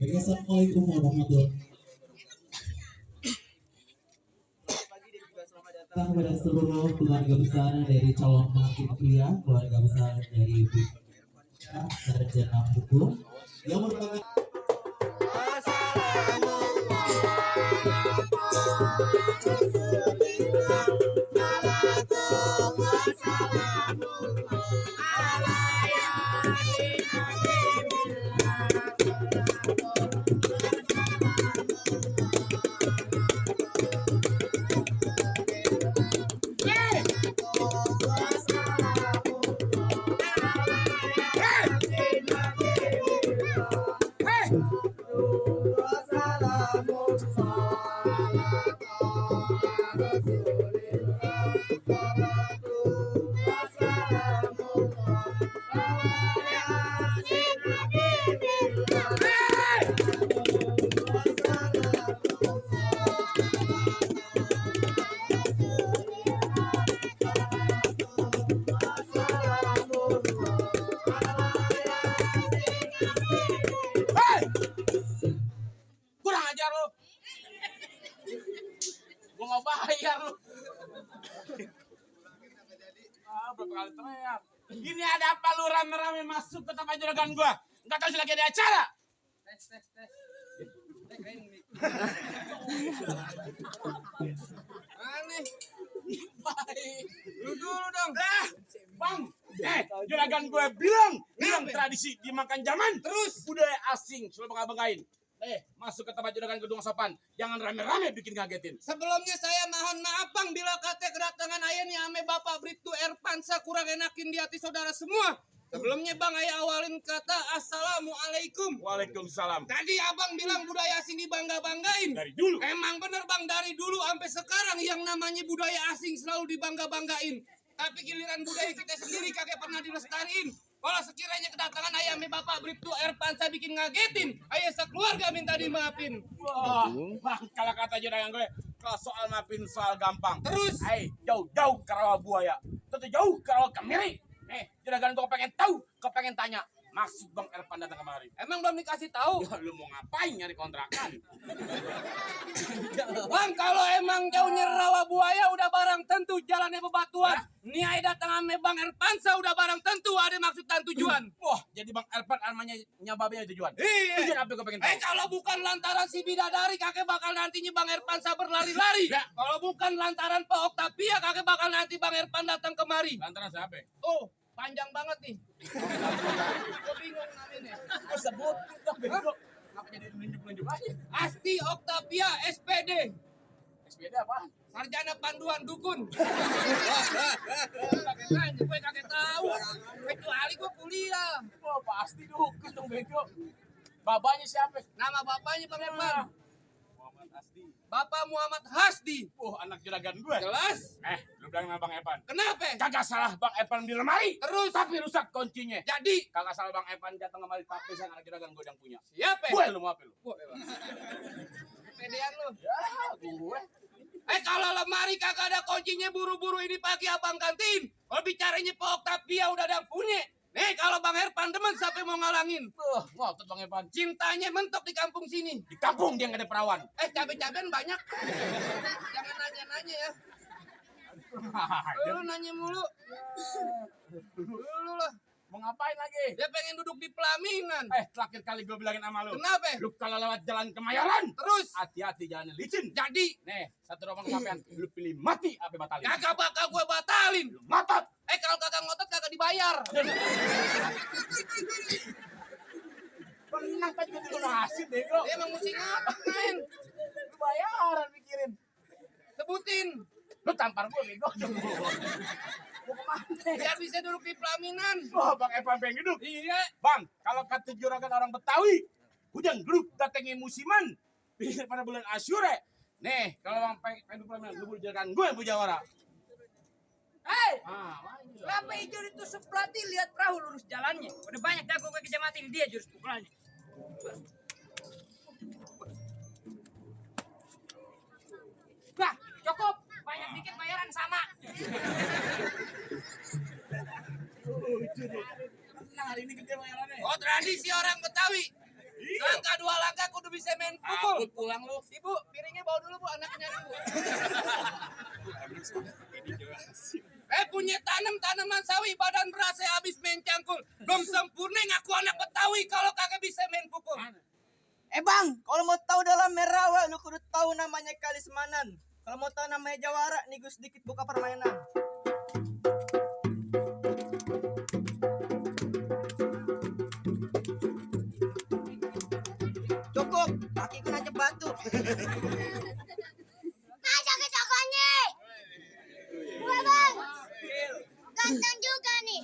Baik, assalamualaikum warahmatullahi wabarakatuh kepada seluruh keluarga besar dari calon pengantin pria, keluarga besar dari sarjana hukum yang merupakan berapa kali teriak. Ini ada apa lu rame-rame masuk ke tempat juragan gua? Enggak tahu lagi ada acara. Tes. Aneh. Baik. Lu dulu dong. Lah, Bang. Juragan gue bilang tradisi dimakan zaman. Terus budaya asing selalu bangga-banggain. Masuk ke tempat juragan gedung sopan. Jangan rame-rame bikin ngagetin. Sebelumnya saya mohon maaf Bang bila kata kedatangan ayah nih ame Bapak Bribtu Erpansa kurang enakin di hati saudara semua. Sebelumnya Bang ayah awalin kata Assalamualaikum. Waalaikumsalam. Tadi Abang bilang budaya asing dibangga-banggain. Dari dulu. Emang bener Bang, dari dulu sampai sekarang yang namanya budaya asing selalu dibangga-banggain. Tapi giliran budaya kita sendiri kagak pernah dilestariin. Kalau sekiranya kedatangan ayah ame Bapak Bribtu Erpansa bikin ngagetin, ayah sekeluarga minta dimaafin. Wah, Bang, kalau kata juragan gue, kalau soal maafin soal gampang. Terus? Jauh-jauh ke rawa buaya. Tentu jauh ke rawa kemiri. Juragan gue pengen tahu, pengen tanya. Maksud Bang Erpan datang kemari. Emang belum dikasih tahu? Ya, lu mau ngapain nyari kontrakan? Bang, kalau emang jauhnya rawa buaya udah barang tentu jalannya bebatuan. Nih ayah datang ame Bang Erpansa udah barang tentu ada maksud dan tujuan. Wah, jadi Bang Erpan armanya nyababnya tujuan. Iya. Tujuan apa gue pengen tahu? Kalau bukan lantaran si bidadari kakek bakal nantinya Bang Erpansa berlari-lari. Ya. Kalau bukan lantaran Pak Oktavia kakek bakal nanti Bang Erpan datang kemari. Lantaran siapa? Oh, panjang banget nih. Gue bingung namanya. Gue sebutin dong, bego. Kenapa jadi nunjuk-nunjuk aja? Asti Oktavia SPD. SPD apaan? Sarjana Panduan Dukun. Kakek nanya, gue kakek tahu. Kecuali gue kuliah. Oh, pasti dukun dong, bego. Babanya siapa? Nama bapaknya Bang Erpan. Muhammad Asdi. Bapak Muhammad Hasdi. Anak juragan gue. Jelas? Lu bilang nama Bang Epan. Kenapa? Kagak salah Bang Epan di lemari. Terus? Tapi rusak kuncinya. Jadi? Kagak salah Bang Epan datang kemari, tapi saya anak juragan gue yang punya. Siapa? Gue lu mau apa lu? Pedean lu. Ya, gue. Kalau lemari kagak ada kuncinya buru-buru ini pagi abang kantin. Kalau bicaranya Pak Oktavia udah ada yang punya. Nih kalau Bang Erpan demen siapa yang mau ngalangin? Ngotot Bang Epan. Cintanya mentok di kampung sini. Di kampung dia nggak ada perawan. Cabai-cabean banyak. Jangan nanya-nanya ya. Lu nanya mulu. Lu lah. Mau ngapain lagi? Dia pengen duduk di pelaminan. Terakhir kali gue bilangin sama lu. Kenapa? Lu kalau lewat jalan Kemayoran, Terus? hati-hati jalannya licin. Jadi? Nih, satu rombongan sampean, lu pilih mati apa batalin? Kagak bakal gue batalin. Lu ngotot. Kalau kagak ngotot kagak dibayar. Pernah kan juga ngasih deh, bro. Dia emang mesti ngapain? Lu bayaran mikirin. Sebutin. Lu tampar gue, bego. Mau kemana? Biar bisa duduk di pelaminan. Wah, Bang Epan pengen hidup. Iya. Bang, kalau kata juragan orang Betawi, hujan grup datangnya musiman. Bisa pada bulan Asyura. Nih, kalau Bang pengen pelaminan, lu juragan gue yang punya orang. Kenapa hijau itu seperti lihat perahu lurus jalannya? Udah banyak dah gue kejamatin dia jurus pukulannya. Bah, cukup. Banyak dikit bayaran sama. Nah, hari ini gede bayarannya. Oh, tradisi orang Betawi. Langkah dua langkah main pukul. Takut pulang lu. Ibu, piringnya bawa dulu Bu, anaknya Bu. Punya tanaman sawi, badan beras saya habis main cangkul. Belum sempurna ngaku anak Betawi kalau kagak bisa main pukul. Bang, kalau mau tahu dalam Merawa, lu kudu tahu namanya Kali Semanan. Kalau mau tahu namanya Jawara, nih gue sedikit buka permainan. Cukup, kaki kena batu. Masa kecokonya? Gue bang, ganteng juga nih.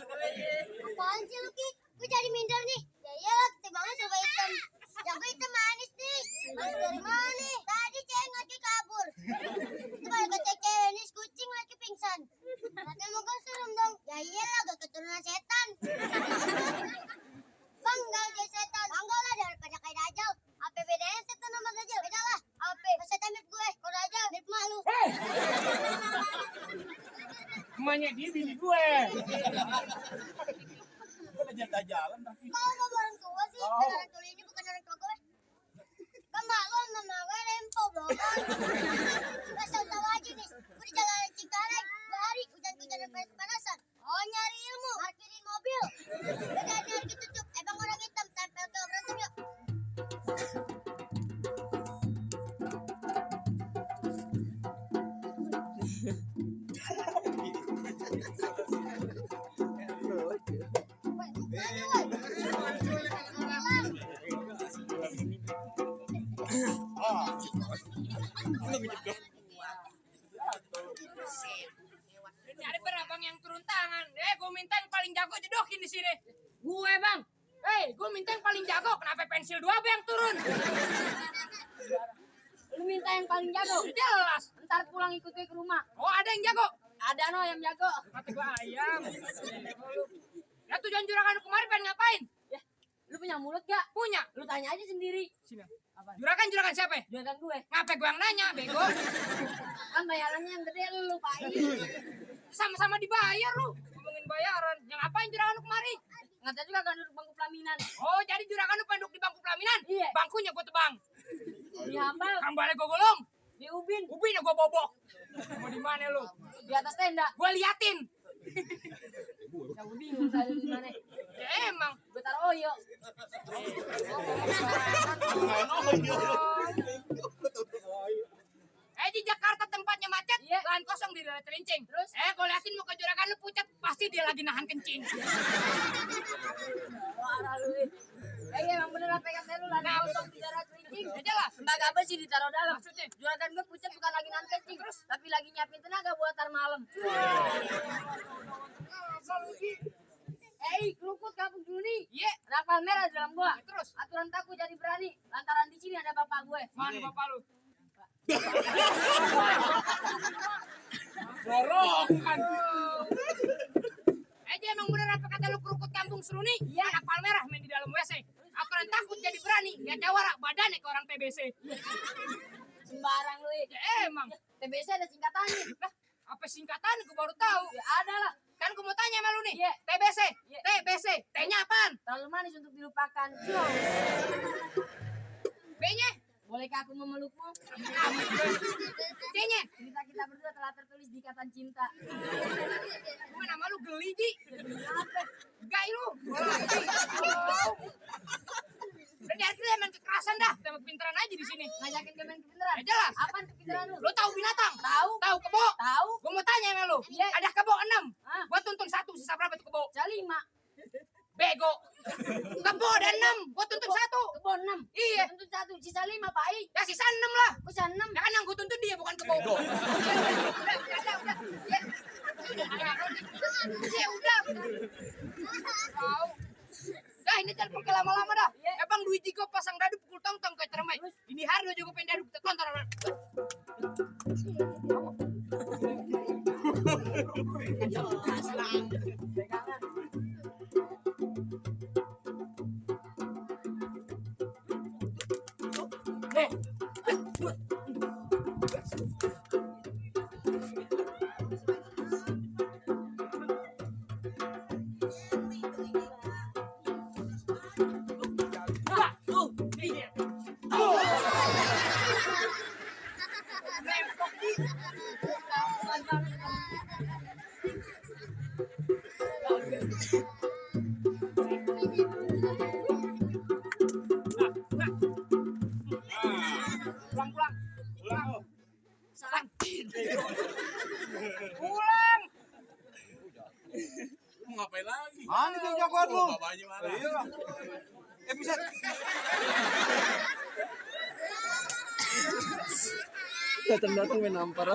Apaan sih lu Ki? Gue jadi minder nih. Ya iyalah, ketimbangnya coba hitam. Jago hitam manis nih. Manis dari mana nih? Tadi cewek lagi kabur. Itu kalau kata cewek nih kucing lagi pingsan. Katanya mau kan serem dong. Ya iyalah, gak keturunan setan. Bang, gak jadi setan. Enggak lah, daripada kayak Dajjal. Apa bedanya setan sama Dajjal? Beda lah. Apa? Setan mirip gue. Kalau Dajjal mirip mak lu. Emaknya dia bini gue. Gue udah jalan tapi. Kalau mau orang tua sih, kan orang tua ini bukan orang tua gue. Kan mak lo sama gue rempo bro. Gak tau aja nih, gue di jalan Cengkareng 2 hari hujan-hujanan panas-panasan. Oh nyari ilmu, parkirin mobil. Udah hari gitu tutup, emang orang hitam tempel ke berantem yuk. Ini ada berabang yang turun tangan. Gue minta yang paling jago jedokin di sini. Gue bang. Gue minta yang paling jago. Kenapa pensil 2 yang turun? Lu minta yang paling jago. Jelas. Ntar pulang ikut gue ke rumah. Oh ada yang jago. Ada no yang jago. Kata gue ayam. Ya tujuan juragan kemarin pengen ngapain? Lu punya mulut gak? Punya. Lu tanya aja sendiri. Sini. Apa? Juragan siapa? Juragan gue. Ngapain gue yang nanya, bego? Kan bayarannya yang gede lu lupain. Sama-sama dibayar lu. Ngomongin bayaran. Yang ngapain juragan lu kemari? Ngata juga kan duduk bangku pelaminan. Oh jadi juragan lu pengen duduk di bangku pelaminan? Iya. Bangkunya gue tebang. Di hambal, Kambalnya gue golong. di ubin, Ubinnya gue bobok. Mau di mana lu? di atas tenda. Gue liatin. Ya gue bingung saya di mana. Ya emang. Gue taruh oyo. Di Jakarta tempatnya macet, Iya. lahan kosong di daerah Celincing. Terus? Gue liatin muka juragan lu pucat, pasti dia lagi nahan kencing. Parah lu. Emang bener apa kata lu lagi kosong di daerah Celincing. Ya jelas. Tembaga apa sih ditaruh dalam? Maksudnya? Juragan gue pucat bukan lagi nahan kencing. Terus? Tapi lagi nyiapin tenaga buat tar malam. Kerukut kampung dulu nih. Iya. Rapal merah dalam gua. Terus? Aturan takut jadi berani. Lantaran di sini ada bapak gue. Mana bapak lu? Dorongan. Dia emang bener apa kata lu kerukut kampung Seruni? Iya. Anak palmerah main di dalam WC. Aturan takut jadi berani. Lihat jawara badannya ke orang TBC. Sembarang lu. Ya emang. TBC ada singkatannya. Lah, apa singkatan? Gue baru tahu. Ya ada lah. Kan gue mau tanya sama lu nih. Iya. TBC. Iya. TBC. T-nya apaan? Terlalu manis untuk dilupakan. B-nya? Bolehkah aku memelukmu? C-nya? Cerita kita berdua telah tertulis di ikatan cinta. Gue nama lu geli, Ji. Apa? Gai lu. Dan dari kita main kekerasan dah. Kita pinteran aja di sini. Ngajakin ke main kepintaran? Ya jelas. Apaan kepintaran lu? Lu tahu binatang? Tahu. Tahu kebo? Tahu. Gue mau tanya sama lu. Iya. Ada kebo 6. Ah. Gua tuntun 1, sisa berapa tuh kebo? Saya 5. Bego. Kebo ada 6. Gua tuntun 1. Kebon 6. Iya. Untuk 1. Sisa 5 Pak I. Ya sisa 6 lah. Aku sisa 6. Ya kan yang gua tuntun dia bukan kebo. Udah. Ya udah. Tahu. Dah ini jangan pakai lama-lama dah. Bang duit Jigo pasang dadu pukul tong-tong kayak cermai. Ini hari juga pengen dadu kita tonton. Mana tuh jagoan lu? Bapaknya mana? Iya. Buset. Datang-datang main nampar.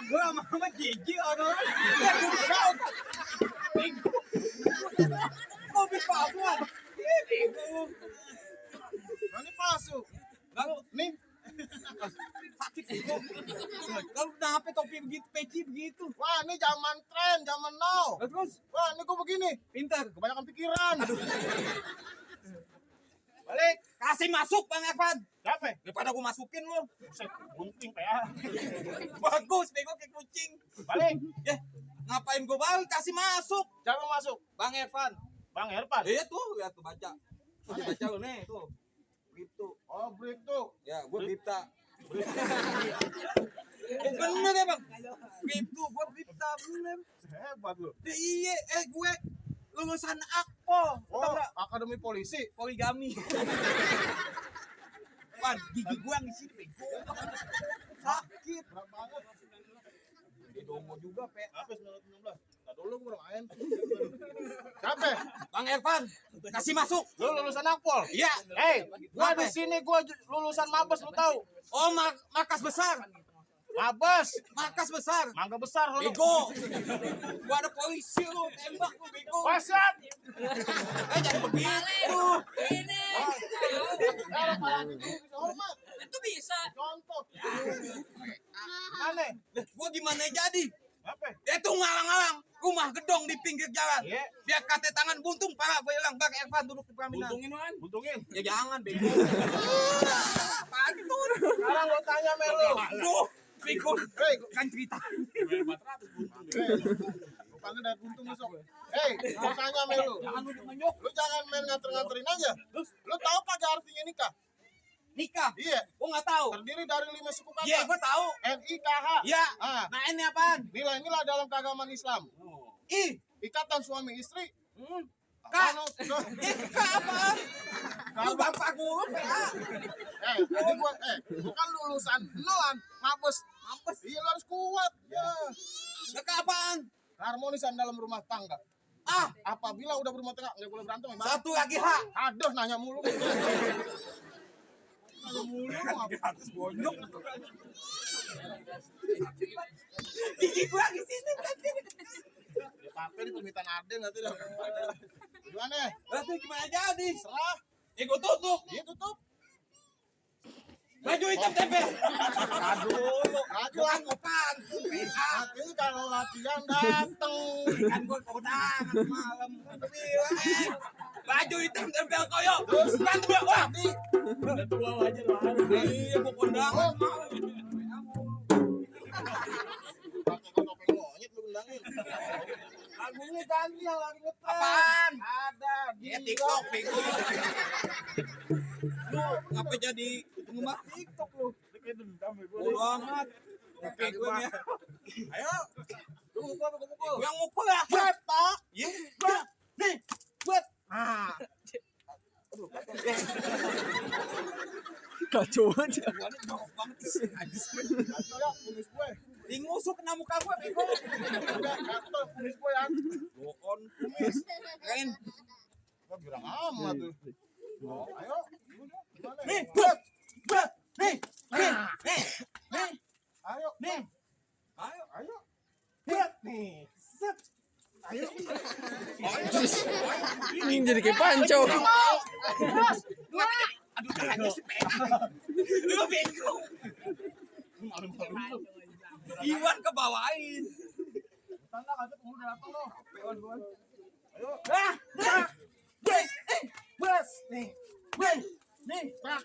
Gua sama Gigi orang. Kopi palsuan. Ini palsu. Lalu nih sakit itu. Lalu kenapa topi begitu, peci begitu? Wah, ini zaman tren, zaman now. Terus? Wah, ini gua begini. Pintar, kebanyakan pikiran. Balik, kasih masuk Bang Evan. Siapa? Daripada gua masukin lu. Buset, gunting ya. Bagus, bego kayak kucing. Balik. Ya, ngapain gua balik? Kasih masuk. Siapa masuk? Bang Evan. Bang Evan? Iya tuh, lihat tuh baca. Baca lu nih, tuh. Bripto. Oh, Bripto. Ya, gua Bripta. Bener ya, Bang? Bripto, gua Bripta, bener. Hebat lu. Iya, gue lulusan Akpol. Oh, Akademi Polisi. Poligami. Wan, gigi gua yang di sini bego. Sakit. Berat banget. Di Dongo juga, Pe. Apa 1916? Entar dulu gua main. Siapa? Bang Evan. Kasih masuk. Lu lulusan Akpol? Iya. Gua di sini gua lulusan Mabes, lu tahu? Oh, Markas Besar. Mabes, markas besar. Mangga besar lu. Bego. Gua ada polisi lu, tembak lu bego. Wasat. Jangan begitu. Ini. Itu bisa. Contoh. Mana? Gua gimana jadi? Apa? Itu ngalang-ngalang rumah gedong di pinggir jalan. Iya. Dia kate tangan buntung, para gua bilang Bang Evan duduk di pelaminan. Buntungin, Man. Buntungin. Ya jangan bego. Apaan itu? Sekarang gua tanya Melo. Duh, bego kan cerita. 400 buntung. Gua panggil dari buntung besok. Gua tanya Melo. Jangan nunjuk-nunjuk. Lu jangan main nganter-nganterin aja. Lu tahu kagak artinya nikah? Nikah? Iya. Gua enggak tahu. Terdiri dari 5 suku kata. Iya, gua tahu. NIKH. Iya. Ah, Nah, ini apaan? nilai-nilai dalam keagamaan Islam. Ikatan suami istri. Kak. Nikah Apaan? Lu bapak gua, PA. Jadi gua bukan lulusan noan, Mabes. Iya, lu harus kuat. Ya. Nikah apaan? Harmonisan dalam rumah tangga. Ah, Apabila udah berumah tangga enggak boleh berantem ya, Bang. satu lagi H. Aduh, nanya mulu. Nanya mulu apa? Bonyok. Gigi gua di sini tadi. Ya pakai di permintaan Ade nanti dah. Gimana? Itu gimana jadi? Serah. Gua tutup. Iya, tutup. Baju hitam tempel. Aduh, maju lah. Apaan tuh, PA? Nanti kalau latihan dateng. Kan gua kondangan malam. Bilang, baju hitam tempel koyo. Terus kan gua wah di. Udah tua aja lah. Iya, gua kondangan malam. Pakai topeng monyet lu undangin. Lagu ini ganti yang lagi ngetren. Apaan? Ada di Ya TikTok bego. Lu ngapa jadi penggemar TikTok lu. Kayak dendam ya gua. bodo amat? Oke gue ya. Ayo. Lu mukul. Yang mukul ya. Buat, Pak. Iya. Nih, buat. Ah. Kacau aja. Gua ini jorok banget sih. Najis gue. Gatel ya, kumis gue. Di ngusuk kena muka gue bego. Udah, gatel kumis gue ya. Boon kumis. Keren. Wah, girang amat tuh. Ayo. Gimana? Nih, buat. Buat. Nih. Nih. Nih. Nih. Ayo. Nih. Ayo. Ayo. Buat nih. Set. Ayo. Ini jadi kayak panco. Aduh, jangan sih bego. Lu bego. Iwan kebawain. Tanda kasih penghulu datang lo. Ayo. Ah, nah. Bos. Nih. Bos. Nih. Pak.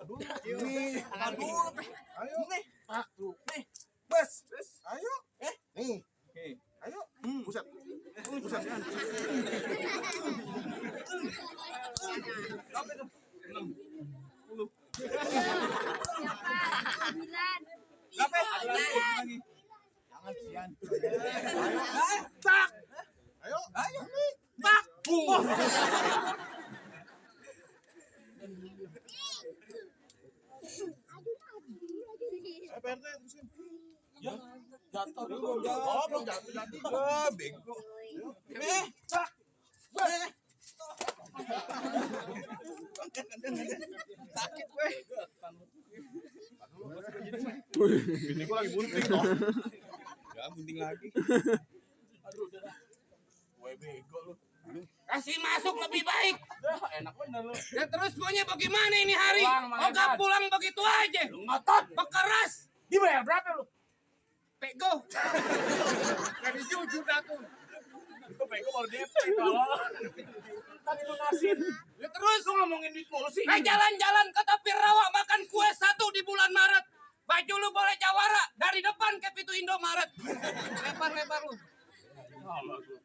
Aduh. Nih. Aduh. Ayo. Nih. Pak, tuh. Nih. Bos. Ayo. Nih. Ayo. Buset. Buset. Apa itu? 60. Berapa? Ada lagi. Jangan sian. Tak. Ayo. Ayo. Tak. PRT terusin. Ya. Jatuh dulu. Oh, belum jatuh. Ah, bego. Tak. Sakit gue. Ini gua lagi bunting loh. Ya bunting lagi. Aduh udah dah. Gue bego lu. Kasih masuk lebih baik. Enak bener lu. Ya terus maunya bagaimana ini hari? Pulang, Mang Nggak Evan. pulang begitu aja. Lu ngotot. Bekeras. Dibayar berapa lu? Pego. Dari jujur dah tuh. Itu bego baru DP kalau. Tadi lu ngasih. Ya terus Lu ngomongin duit mulu sih. jalan-jalan ke tepi rawa makan kue 1 di bulan Maret. Baju lu boleh jawara dari depan ke pintu Indomaret. Lebar-lebar lu.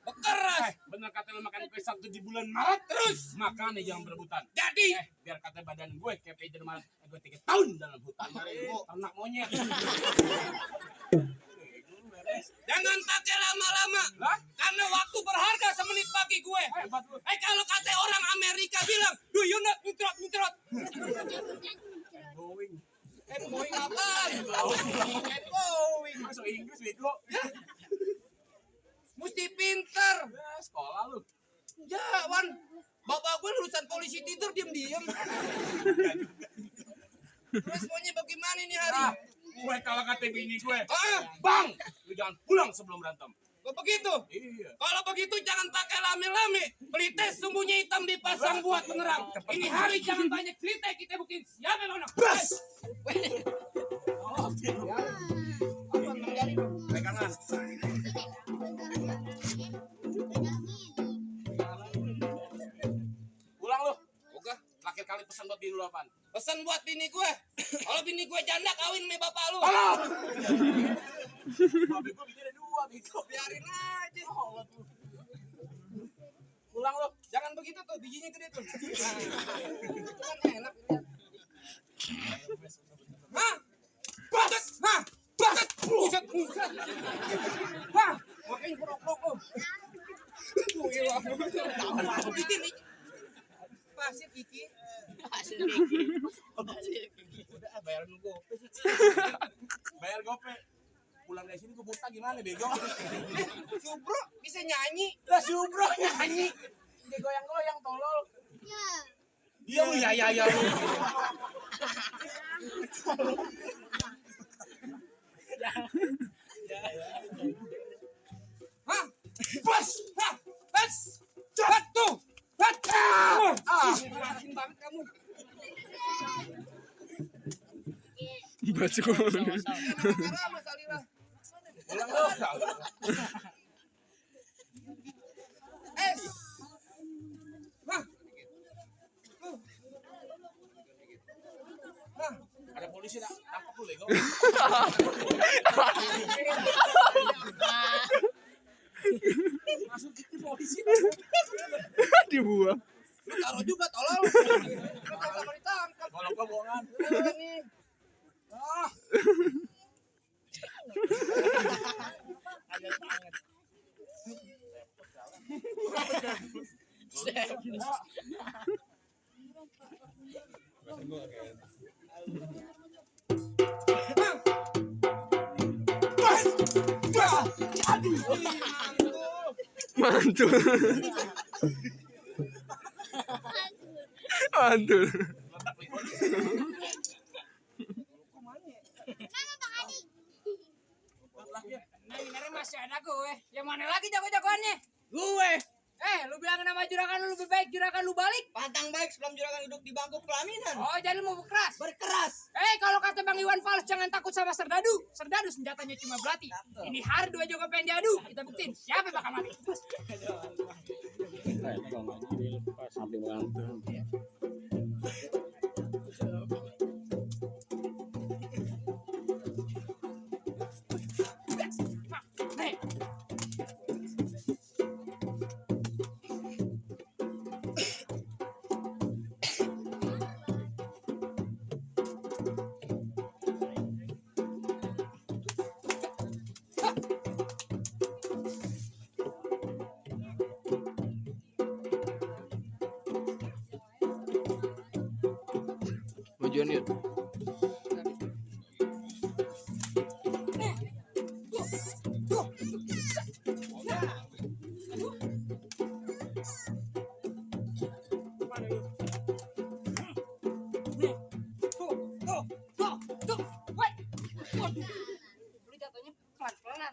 Bekeras. Bener kata lu makan kue 1 di bulan Maret terus. Makanya jangan berebutan. Jadi Biar kata badan gue kayak Peter Maret. Gue 3 tahun dalam hutan. Ternak monyet. jangan pakai lama-lama. Karena waktu berharga semenit bagi gue. Hebat lu. Kalau kata orang Amerika bilang, do you not mutrot? Going. Going apaan? Going. Masuk Inggris bego. Mesti pinter. Ya, sekolah lu. Ya, Wan. Bapak gue lulusan polisi tidur diem-diem. Terus maunya bagaimana ini hari? Gue kalau kata bini gue. Ah, Bang, lu jangan pulang sebelum berantem. kok begitu? Iya. Kalau begitu jangan pakai lame-lame. Beli tes sumbunya hitam dipasang buat penerang. Ini hari jangan banyak cerita, kita buktiin siapa yang menang. Bas. Apa yang terjadi? Pegangan. Pulang lu. Oke, Terakhir kali pesan buat bini lu apaan? pesan buat bini gue. Kalau bini gue janda kawin sama bapak lu. Halo. Babi gue bikinnya 2 bego. Biarin aja. Pulang lu. Jangan begitu tuh, bijinya gede tuh. Itu kan enak. Hah? Baset! Hah? Baset! Buset! Buset! Hah? Makin kerok-kerok lu. Tuh, gila. Bikin nih. Pasir Kiki. Udah bayar lu gope. Bayar gope. Pulang dari sini gue buta gimana bego? Subro bisa nyanyi. Lah si Ubro nyanyi. Dia goyang-goyang tolol. Dia lu ya. Hah? Bas! Hah? Bas! Cepat tuh! Baca! Rajin banget kamu. Baju. Karena Mas Alila. Pulang lu. Es. Hah? Hah? Ada polisi tak? Tangkap lu bego. Masuk ke polisi. Dibuang. Lu taruh juga tolong. Lu sama ditangkap. Kalau gua bohongan. Nih. Ah. Mantul. Mantul. Nah, masih ada gue. Yang mana lagi jago-jagoannya? Gue. Lu bilang nama juragan lu lebih baik, juragan lu balik. Pantang baik sebelum juragan duduk di bangku pelaminan. Oh, jadi lu mau berkeras? Berkeras. Kalau kata Bang Iwan Fals jangan takut sama Serdadu. Serdadu senjatanya cuma belati. Ini hari 2 jago pengen diadu. Kita buktiin siapa yang bakal mati. Sampai mantul. Nih. Tujuan yuk. Lu jatuhnya pelan-pelan.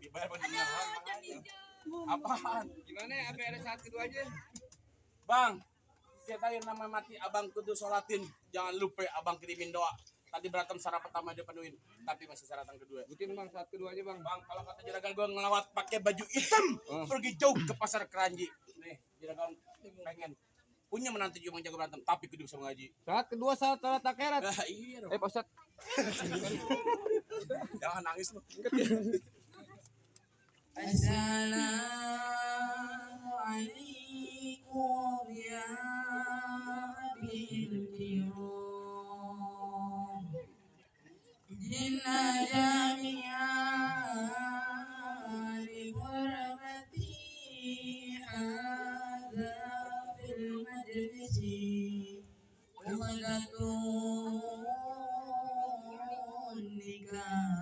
Dibayar penjelasan. Apaan? Gimana ya, sampai ada saat kedua aja? Bang, setiap kali nama mati abang kudu sholatin. Jangan lupa abang kirimin doa. Tadi berantem syarat pertama dia penuhin, tapi masih syaratan kedua. Butin bang, saat kedua aja bang. Bang, kalau kata juragan gue ngelawat pakai baju hitam, pergi jauh ke pasar Keranji. Nih, juragan pengen punya menantu juga yang jago berantem, tapi kudu bisa mengaji. Saat kedua saat akhirat. Ah, iya dong. Pak Ustadz. Jangan nangis lu. Assalamualaikum ya abil kiram jinna jami'an li hurmati hadza fil majlisi umadatun nikah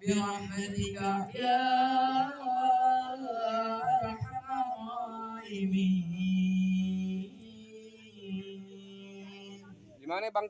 برحمتك يا أرحم الراحمين. Gimana bang?